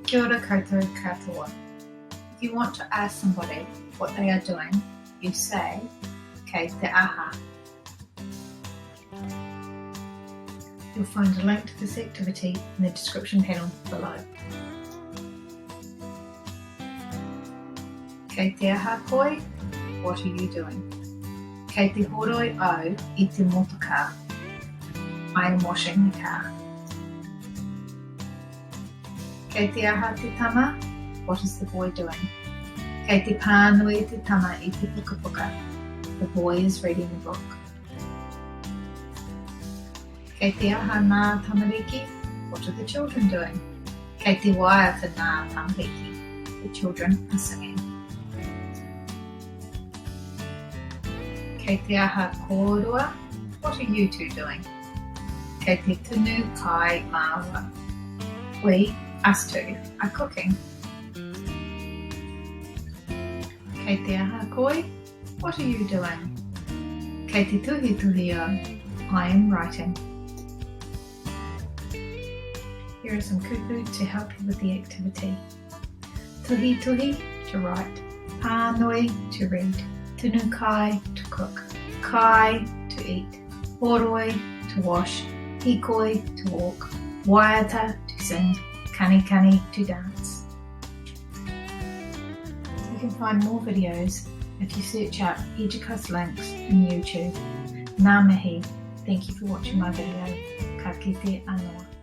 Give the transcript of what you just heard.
Kia ora koutou katoa. If you want to ask somebody what they are doing, you say, Kei te aha. You'll find a link to this activity in the description panel below. Kei te aha koe? What are you doing? Kei te horoi au i te motokā. I am washing the car. Kei te aha te tama? What is the boy doing? Kei te pānui te tama i te pukapuka. The boy is reading the book. Kei te aha ngā tamariki? What are the children doing? Kei te waiata ngā tamariki. The children are singing. Kei te aha kōrua? What are you two doing? Kei te tunu kai māua. We, us two, are cooking. Kei te aha koe? What are you doing? Kei te tuhituhi au. I am writing. Here are some kupu to help you with the activity. Tuhituhi, to write. Pānui, to read. Tunu kai, to cook. Kai, to eat. Horoi, to wash. Hikoi, to walk. Waiata, to sing. Kanikani, to dance. You can find more videos if you search up Educause Links in YouTube. Ngā mihi, thank you for watching my video. Ka kite anō.